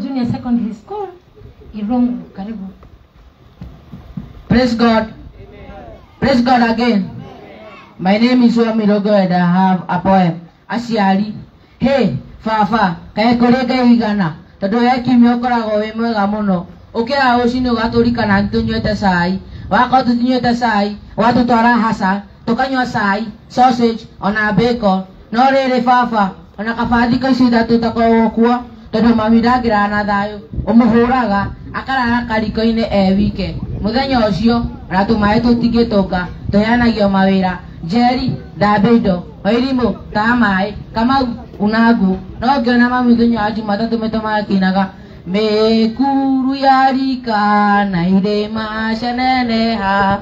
Junior Secondary School, Irungu. Karibu. Praise God. Praise God again. My name is Mirogo and I have a poem. Aciari. Hey, baba, kaĩ kũrĩ Ngai igana tondũ we kiumia ũkoragwo wĩ mwega mũno. Ũkĩraga rũcinĩ ũgatũrikana nĩtũnyuĩte cai. Wakorwo tũtinyuĩte cai, ũgatũtwara haca, tũkanyua cai, sausage, ona bacon. No rĩrĩ baba, ona kaba thikũ ici ithatũ ũtakoragwo kuo, tondũ mami ndangĩrara na thayũ, ũmũhũraga, akarara kariko-inĩ e wike. Mũthenya ũcio, ona tũmaĩ tũtingĩtũnga, tũheanagio mawĩra. Njeri, thambia indo, Wairimũ, taha maĩ, Kamau, una ngũ. No ngĩona mami mũthenya wa Jumatatũ maita magakĩinaga mĩkuru ya rika na irĩma cianeneha,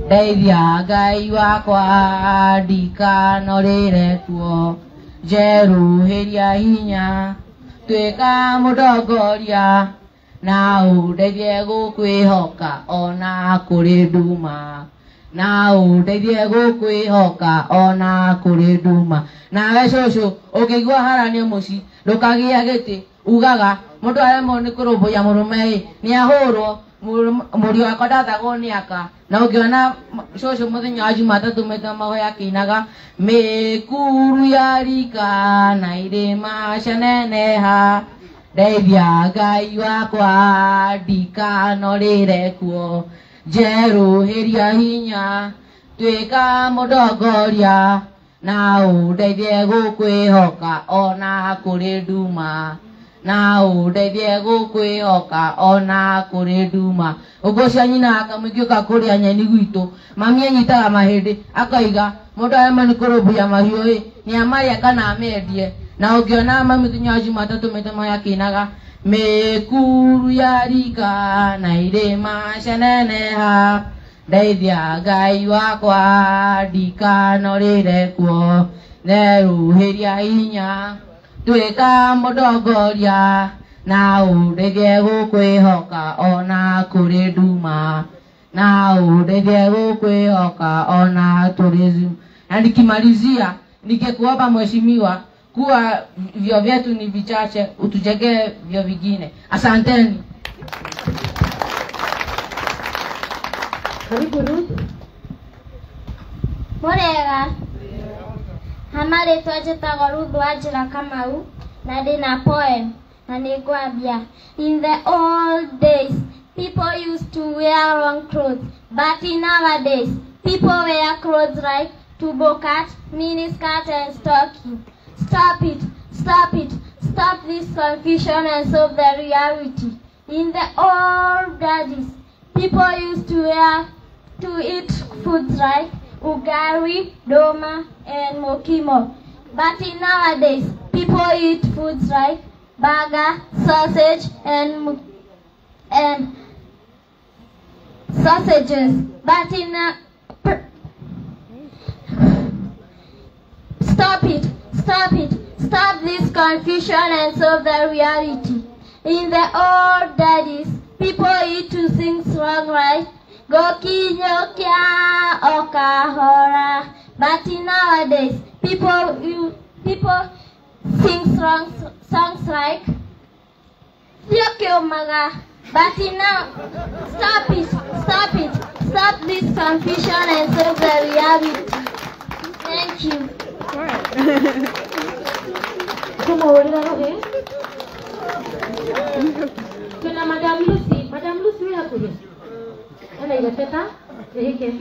ndeithia Ngai wakwa ndikanorĩre kuo, njerũhĩria hinya, tuĩka mũtongoria, na ũndeithie gũkwĩhoka ona kũrĩ nduma, na ũndeithie gũkwĩhoka ona kũrĩ nduma. Nawe cũcũ ũngĩigua haranio mũciĩ ndũkagĩa gĩtĩ, ugaga mũndũ aremwo nĩ kũrũmbũiya mũrũme ĩ nĩ ahũrwo, mũriũ wakwa ndathagwo nĩ aka. Na ũngĩona cũcũ mũthenya wa Jumatatũ maita mahoya akĩinaga mĩkuru ya rika na irĩma cianeneha, ndeithia Ngai wakwa ndikanorĩre kuo, njerũhĩria hinya, tuĩka mũtongoria, na ũndeithie gũkwĩhoka ona kũrĩ nduma, na ũndeithie gũkwĩhoka ona kũrĩ nduma. Ũguo cia nyina akamũingĩũka kũrĩa nyeni gwitũ, mami anyitaga mahĩndĩ akaiga mũndũ aremwo nĩ kũrũmbũiya mahiũ ĩ nĩ amarĩa kana amendie. Na ũngĩona mami mũthenya wa Jumatatũ maita maya akĩinaga mĩkuru ya rika na irĩma cianeneha, ndeithia Ngai wakwa ndikanorĩre kuo, njerũhĩria hinya, tuĩka mũtongoria, na ũndeithie gũkwĩhoka ona kũrĩ nduma, na ũndeithie gũkwĩhoka ona kũrĩ nduma. Na nikimalizia nikikuomba mheshimiwa kuwa vyo vyetu ni vichache, utujengee vyo vingine. Asanteni. Karibu Ruth. Murega. Hama rĩtwa njĩtagwo Ruth Wanjĩra Kamau na ndĩna poem na nĩngwambia. In the old days, people used to wear long clothes, but in nowadays, people wear clothes like tubo cut, mini skirt and stocking. Stop it, stop it, stop this confusion and solve the reality. In the old days, people used to wear to eat foods like ugali, doma, and mokimo. But in nowadays, people eat foods like burger, sausage, and sausages. But in stop it, stop it, stop this confusion and solve the reality. In the old days, people eat to sing song right? Gokinyokia okahora. But in nowadays, people sing songs like Yokyumaga. But in now, stop it, stop it, stop this confusion and solve the reality. Thank you. Tuna Madam Lucy. Madam Lucy wewe hakuja. Ana igapeta reheke.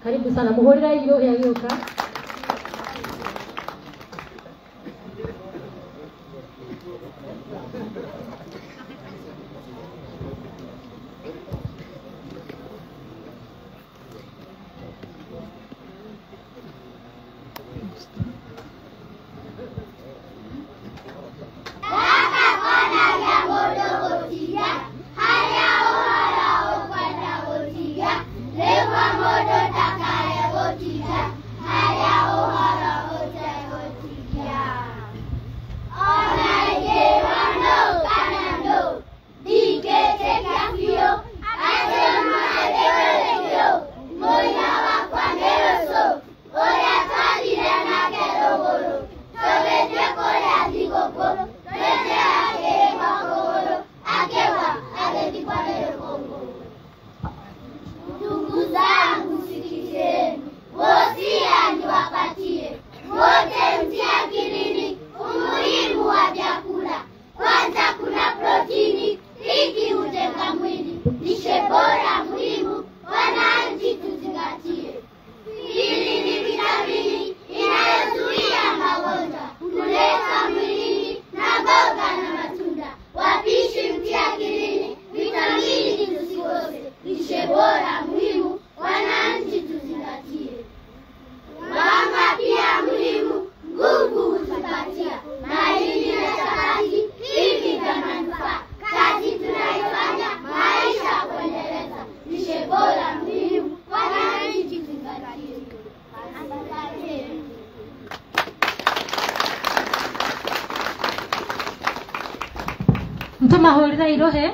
Karibu sana. Muhorera iyo ya yoka. Lewa modo takaya gotiga. Tũmahũrĩre irũhĩ.